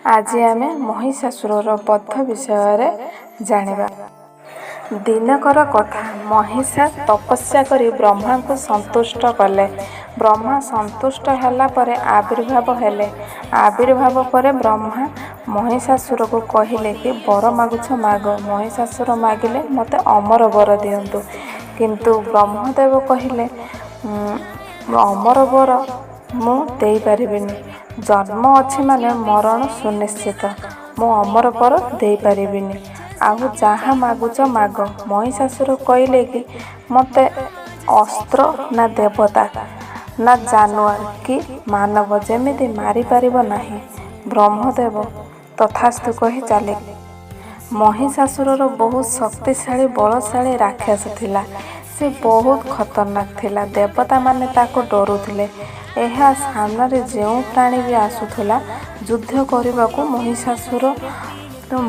ଆଜି ଆମେ ମହିଷାସୁରର ବଧ ବିଷୟରେ ଜାଣିବା। ଦିନକର କଥା, ମହିଷା ତପସ୍ୟା କରି ବ୍ରହ୍ମାଙ୍କୁ ସନ୍ତୁଷ୍ଟ କଲେ। ବ୍ରହ୍ମା ସନ୍ତୁଷ୍ଟ ହେଲା ପରେ ଆବିର୍ଭାବ ହେଲେ। ଆବିର୍ଭାବ ପରେ ବ୍ରହ୍ମା ମହିଷାସୁରକୁ କହିଲେ କି ବର ମାଗୁଛ ମାଗ। ମହିଷାସୁର ମାଗିଲେ, ମୋତେ ଅମର ବର ଦିଅନ୍ତୁ। କିନ୍ତୁ ବ୍ରହ୍ମଦେବ କହିଲେ, ଅମର ବର ମୁଁ ଦେଇପାରିବିନି। ଜନ୍ମ ଅଛି ମାନେ ମରଣ ସୁନିଶ୍ଚିତ। ମୁଁ ଅମର ବର ଦେଇପାରିବିନି। ଆଉ ଯାହା ମାଗୁଛ ମାଗ। ମହିଷାସୁର କହିଲେ କି ମୋତେ ଅସ୍ତ୍ର ନା ଦେବତା ନା ଜାନୁଆର କି ମାନବ ଯେମିତି ମାରିପାରିବ ନାହିଁ। ବ୍ରହ୍ମଦେବ ତଥାସ୍ତୁ କହି ଚାଲି। ମହିଷାସୁରର ବହୁତ ଶକ୍ତିଶାଳୀ, ବଳଶାଳୀ ରାକ୍ଷସ ଥିଲା। ସେ ବହୁତ ଖତରନାକ ଥିଲା। ଦେବତାମାନେ ତାକୁ ଡରୁଥିଲେ। ଏହା ସାମ୍ନାରେ ଯେଉଁ ପ୍ରାଣୀ ବି ଆସୁଥିଲା ଯୁଦ୍ଧ କରିବାକୁ, ମହିଷାସୁର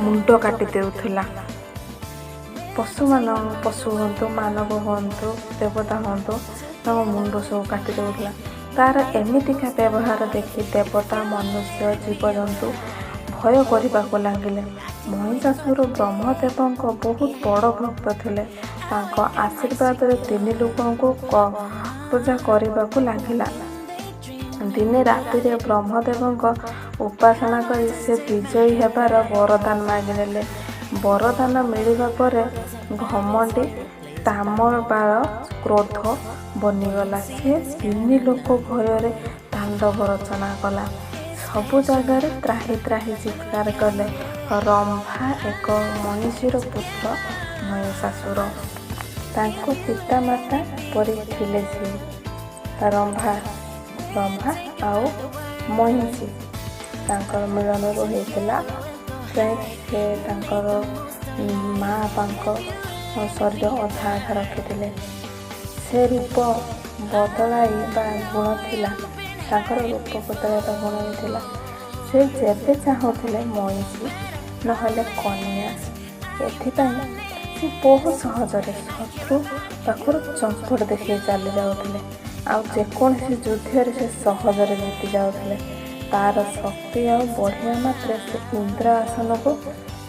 ମୁଣ୍ଡ କାଟି ଦେଉଥିଲା। ପଶୁମାନ, ପଶୁ ହୁଅନ୍ତୁ, ମାନବ ହୁଅନ୍ତୁ, ଦେବତା ହୁଅନ୍ତୁ, ତାଙ୍କ ମୁଣ୍ଡ ସବୁ କାଟି ଦେଉଥିଲା। ତାର ଏମିତିକା ବ୍ୟବହାର ଦେଖି ଦେବତା, ମନୁଷ୍ୟ, ଜୀବଜନ୍ତୁ ଭୟ କରିବାକୁ ଲାଗିଲେ। ମହିଷାସୁର ବ୍ରହ୍ମଦେବଙ୍କ ବହୁତ ବଡ଼ ଭକ୍ତ ଥିଲେ। ତାଙ୍କ ଆଶୀର୍ବାଦରେ ତିନି ଲୋକଙ୍କୁ ପୂଜା କରିବାକୁ ଲାଗିଲା। ଦିନେ ରାତିରେ ବ୍ରହ୍ମଦେବଙ୍କ ଉପାସନା କରି ସେ ବିଜୟୀ ହେବାର ବରଦାନ ମାଗିନେଲେ। ବରଦାନ ମିଳିବା ପରେ ଘମଣ୍ଡି ତାମବାଳ କ୍ରୋଧ ବନିଗଲା। ସେ ତିନି ଲୋକ ଭୟରେ ତାଣ୍ଡବ ରଚନା କଲା। ସବୁ ଜାଗାରେ ତ୍ରାହି ତ୍ରାହି ଚିତ୍କାର କଲେ। ରମ୍ଭା ଏକ ମହିଷୀର ପୁତ୍ର ମହିଷାସୁର। ତାଙ୍କ ପିତାମାତା ପରି ଥିଲେ ସିଏ। ରମ୍ଭା ଆଉ ମହିଷୀ ତାଙ୍କର ମିଳନରୁ ହେଇଥିଲା। ସେ ତାଙ୍କର ମା ବାପାଙ୍କ ଶରୀର ଅଧା ଅଧା ରଖିଥିଲେ। ସେ ରୂପ ବଦଳାଇବା ଗୁଣ ଥିଲା ତାଙ୍କର। ରୂପ ବଦଳାଇବା ଗୁଣ ବି ଥିଲା। ସେ ଯେବେ ଚାହୁଁଥିଲେ ମଇଁଷି ନହେଲେ କନ୍ୟା। ଏଥିପାଇଁ ସେ ବହୁତ ସହଜରେ ଶତ୍ରୁ ପାଖରୁ ଚମ୍ପଟ ଦେଖାଇ ଚାଲି ଯାଉଥିଲେ ଆଉ ଯେକୌଣସି ଯୁଦ୍ଧରେ ସେ ସହଜରେ ଜିତି ଯାଉଥିଲେ। ତାର ଶକ୍ତି ଆଉ ବଢ଼ିବା ମାତ୍ରେ ସେ ଇନ୍ଦ୍ର ଆସନକୁ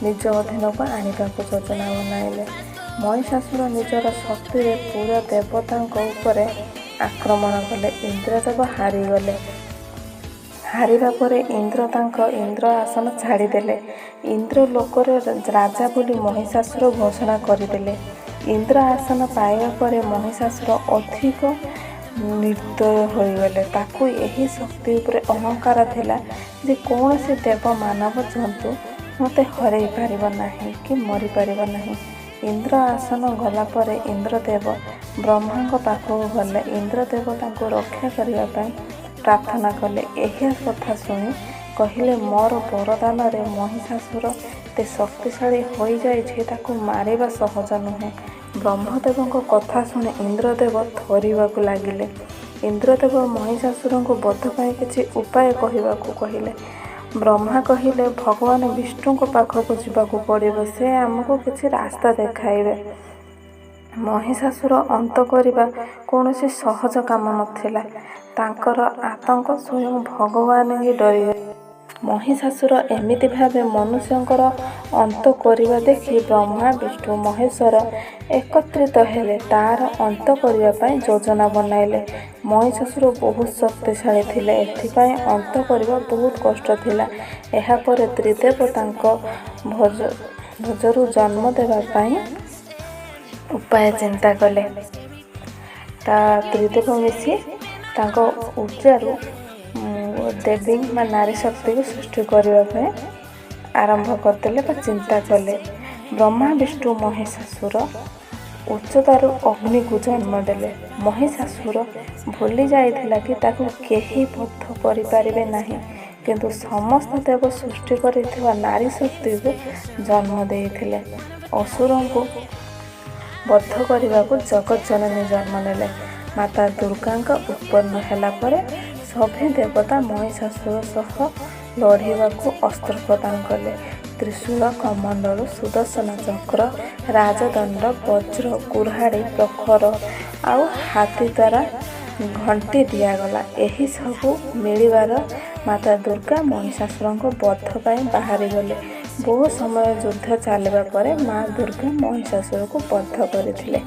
ନିଜ ଅଧୀନକୁ ଆଣିବାକୁ ଯୋଜନା ବନାଇଲେ। ମହିଷାସୁର ନିଜର ଶକ୍ତିରେ ପୁରା ଦେବତାଙ୍କ ଉପରେ ଆକ୍ରମଣ କଲେ। ଇନ୍ଦ୍ରଦେବ ହାରିଗଲେ। ହାରିବା ପରେ ଇନ୍ଦ୍ର ତାଙ୍କ ଇନ୍ଦ୍ର ଆସନ ଛାଡ଼ିଦେଲେ। ଇନ୍ଦ୍ର ଲୋକରେ ରାଜା ବୋଲି ମହିଷାସୁର ଘୋଷଣା କରିଦେଲେ। ଇନ୍ଦ୍ର ଆସନ ପାଇବା ପରେ ମହିଷାସୁର ଅଧିକ ନିର୍ଦ୍ଦୟ ହୋଇଗଲେ। ତାକୁ ଏହି ଶକ୍ତି ଉପରେ ଅହଙ୍କାର ଥିଲା ଯେ କୌଣସି ଦେବ, ମାନବ, ଜନ୍ତୁ ମୋତେ ହରାଇ ପାରିବ ନାହିଁ କି ମରିପାରିବ ନାହିଁ। ଇନ୍ଦ୍ର ଆସନ ଗଲା ପରେ ଇନ୍ଦ୍ରଦେବ ବ୍ରହ୍ମାଙ୍କ ପାଖକୁ ଗଲେ। ଇନ୍ଦ୍ରଦେବ ତାଙ୍କୁ ରକ୍ଷା କରିବା ପାଇଁ ପ୍ରାର୍ଥନା କଲେ। ଏହି କଥା ଶୁଣି କହିଲେ, ମୋର ବରଦାନରେ ମହିଷାସୁର ଏତେ ଶକ୍ତିଶାଳୀ ହୋଇଯାଇଛି, ତାକୁ ମାରିବା ସହଜ ନୁହେଁ। ବ୍ରହ୍ମଦେବଙ୍କ କଥା ଶୁଣି ଇନ୍ଦ୍ରଦେବ ଥରିବାକୁ ଲାଗିଲେ। ଇନ୍ଦ୍ରଦେବ ମହିଷାସୁରଙ୍କୁ ବଧ ପାଇଁ କିଛି ଉପାୟ କହିବାକୁ କହିଲେ। ବ୍ରହ୍ମା କହିଲେ, ଭଗବାନ ବିଷ୍ଣୁଙ୍କ ପାଖକୁ ଯିବାକୁ ପଡ଼ିବ। ସେ ଆମକୁ କିଛି ରାସ୍ତା ଦେଖାଇବେ। ମହିଷାସୁର ଅନ୍ତ କରିବା କୌଣସି ସହଜ କାମ ନଥିଲା। ତାଙ୍କର ଆତଙ୍କ ସ୍ୱୟଂ ଭଗବାନ ହିଁ ଡରିଗଲେ। ମହିଷାସୁର ଏମିତି ଭାବେ ମନୁଷ୍ୟଙ୍କର ଅନ୍ତ କରିବା ଦେଖି ବ୍ରହ୍ମା, ବିଷ୍ଣୁ, ମହେଶ୍ୱର ଏକତ୍ରିତ ହେଲେ। ତାର ଅନ୍ତ କରିବା ପାଇଁ ଯୋଜନା ବନାଇଲେ। ମହିଷାସୁର ବହୁତ ଶକ୍ତିଶାଳୀ ଥିଲେ। ଏଥିପାଇଁ ଅନ୍ତ କରିବା ବହୁତ କଷ୍ଟ ଥିଲା। ଏହାପରେ ତ୍ରିଦେବ ତାଙ୍କ ଭୁଜରୁ ଜନ୍ମ ଦେବା ପାଇଁ ଉପାୟ ଚିନ୍ତା କଲେ। ତା ତ୍ରିଦେବ ମିଶି ତାଙ୍କ ଉର୍ଜାରୁ ଦେବୀ ବା ନାରୀ ଶକ୍ତିକୁ ସୃଷ୍ଟି କରିବା ପାଇଁ ଆରମ୍ଭ କରିଦେଲେ ବା ଚିନ୍ତା କଲେ। ବ୍ରହ୍ମା, ବିଷ୍ଣୁ, ମହିଷାସୁର ଉଚ୍ଚତାରୁ ଅଗ୍ନିକୁ ଜନ୍ମ ଦେଲେ। ମହିଷାସୁର ଭୁଲି ଯାଇଥିଲା କି ତାକୁ କେହି ବଧ କରିପାରିବେ ନାହିଁ, କିନ୍ତୁ ସମସ୍ତ ଦେବ ସୃଷ୍ଟି କରିଥିବା ନାରୀ ଶକ୍ତିକୁ ଜନ୍ମ ଦେଇଥିଲେ। ଅସୁରଙ୍କୁ ବଧ କରିବାକୁ ଜଗତ ଜନନୀ ଜନ୍ମ ନେଲେ। ମାତା ଦୁର୍ଗାଙ୍କ ଉତ୍ପନ୍ନ ହେଲା ପରେ ସଭିଏଁ ଦେବତା ମହିଷାସୁର ସହ ଲଢ଼ିବାକୁ ଅସ୍ତ୍ର ପ୍ରଦାନ କଲେ। ତ୍ରିଶୂଳ, କମଣ୍ଡଳୁ, ସୁଦର୍ଶନ ଚକ୍ର, ରାଜଦଣ୍ଡ, ବଜ୍ର, କୁରାଢ଼ୀ, ପ୍ରଖର ଆଉ ହାତୀ ଦ୍ୱାରା ଘଣ୍ଟି ଦିଆଗଲା। ଏହିସବୁ ମିଳିବାର ମାତା ଦୁର୍ଗା ମହିଷାସୁରଙ୍କ ବଧ ପାଇଁ ବାହାରିଗଲେ। ବହୁ ସମୟ ଯୁଦ୍ଧ ଚାଲିବା ପରେ ମା ଦୁର୍ଗା ମହିଷାସୁରକୁ ବଧ କରିଥିଲେ।